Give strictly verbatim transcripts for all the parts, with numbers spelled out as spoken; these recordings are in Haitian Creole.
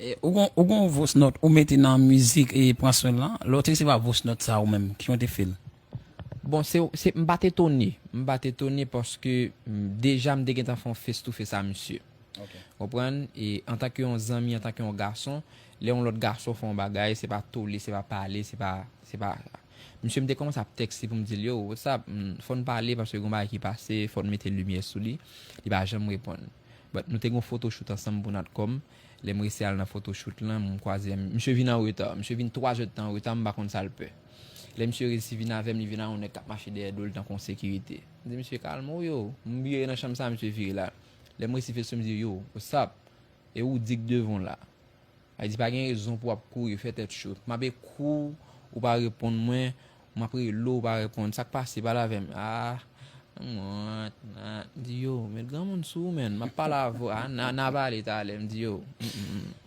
E, ou gon, ou gon voice note ou mete nan mizik e pran swen lan, lè w te resevwa voice note sa ou menm, kijan w te feel? Bon, se, se, m pa t etone. M pa t etone paske m, deja m te gentan fè yon face to face a misye. Konprann? E antanke yon zanmi, antanke yon gason, lè yon lòt gason fè yon bagay, se pa tole, se pa pale, se pa, se pa. Misye, m te kòmanse ap tèkste pou m di l, yo, what's up? Mm, fò n pale paske gon bagay ki pase, fò n mete limyè sou li. Li pa janm reponn. But nou te gon photoshoot ansanm pou Natcom. Lè m resi al nan photoshoot lan, m kwaze, misye vin an reta. Misye vin twa zè tan an reta, m pa konn sa l pè. Lè misye resi vin avè m, li vin a yon nèg k ap mache dèyè do l tankou yon sekirite. M di, misye, kalme w yo. M vire nan chanm sa, misye vire la. Lè m resi fè sou, m di, yo, what's up? E ou di k devan w la. Sa vle di pa gen rezon pou w ap kouri, fè tèt cho. M ape kou, ou pa reponn mwen, m ap rele w, ou pa reponn. Sa k pase, pale avè m. Ah, m di, yo, met granmoun sou ou, menn. M ap pale avè w. Ah, n a, n a pale talè. M di, yo, mm, mm, mm.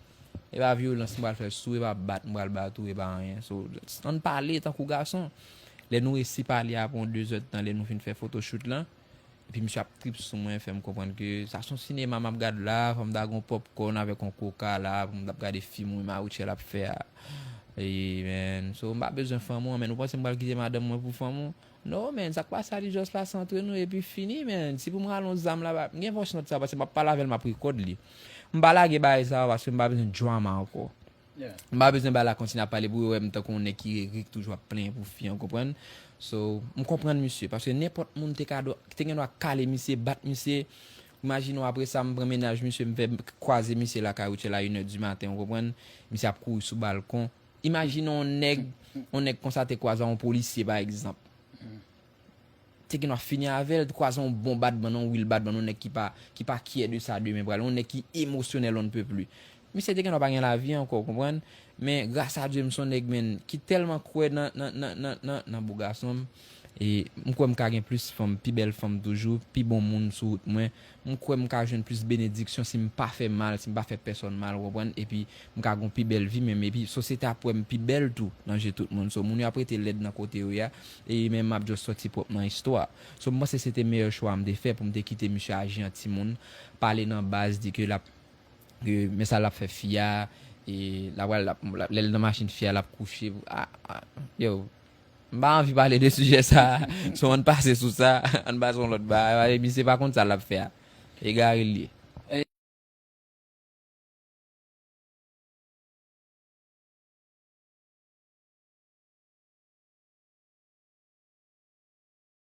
E pa vyolans m pral fè sou, e pa bat m pral bat ou, e pa anyen. So, ann pale tankou gason. Lè nou resi pale apre yon de zè tan, lè nou fin fè photoshoot lan, epi misye ap trip sou mwen, fè m konprann ke sa se yon sinema m ap gad la, fò m ta gon popcorn avèk yon koka la, pou m t ap gade fim wi Maruchel ap fè a. E, man, so, m pa bezwen fanm ou, man, ou panse m pral kite madanm mwen pou fanm ou? No, man, sa k pase a, li just pase antre nou, epi fini, man. Si pou m rale yon zam la, m gen voice note sa, paske m ap pale avè l, m ap record li. M pa lage bagay sa yo, paske m pa bezwen drama ankò. M pa bezwen bagay la kontinye ap pale pou yo wè m tankou yon nèg ki egri, ki toujou ap plenyen pou fi an, konprann? So, m konprann misye, paske nenpòt moun te ka dwa, te gen dwa kale misye, bat misye. Imajine w apre sa, m pran mennaj misye, m fè kwaze misye lakay Rutshelle a inè di maten, ou konprann? Misye ap kouri sou balkon. Imajine yon nèg, yon nèg konsa te kwaze yon polisye, pa egzanp. Te gen dwa fini avè l, kwaze yon bon badman, yon real badman, yon nèg ki pa, ki pa kyè de sa demen pral, yon nèg ki emosyonèl on ne peut plus. Misye te gen dwa pa gen lavi ankò, konprann? Men, gras a Dye, m se yon nèg, menn, ki tèlman kwè nan, nan, nan, nan, nan, nan bo gason m. E m kwè m ka gen plis fanm, pi bèl fanm toujou, pi bon moun sou wout mwen. M kwè m ka jwenn plis benediksyon si m pa fè mal, si m pa fè pèsòn mal, ou konprann? Epi m ka gon pi bèl vi menm. Epi sosyete ap wè m pi bèl tou nan je tout moun. So, moun yo ap rete lèd nan kote yo ye a. E menm m ap just sòti pwòp nan istwa. So, m panse se te meyè chwa m te fè pou m te kite misye aji an timoun, pale nan baz, di ke l ap, ke men sa l ap fè fi a, e l ap, l ap, lè l nan machin fi a, l ap kouche. A, a, yo, m pa anvi pale de sijè sa. So, ann pase sou sa, ann pase yon lòt bagay. Misye pa konn sa l ap fè a. Egare l ye.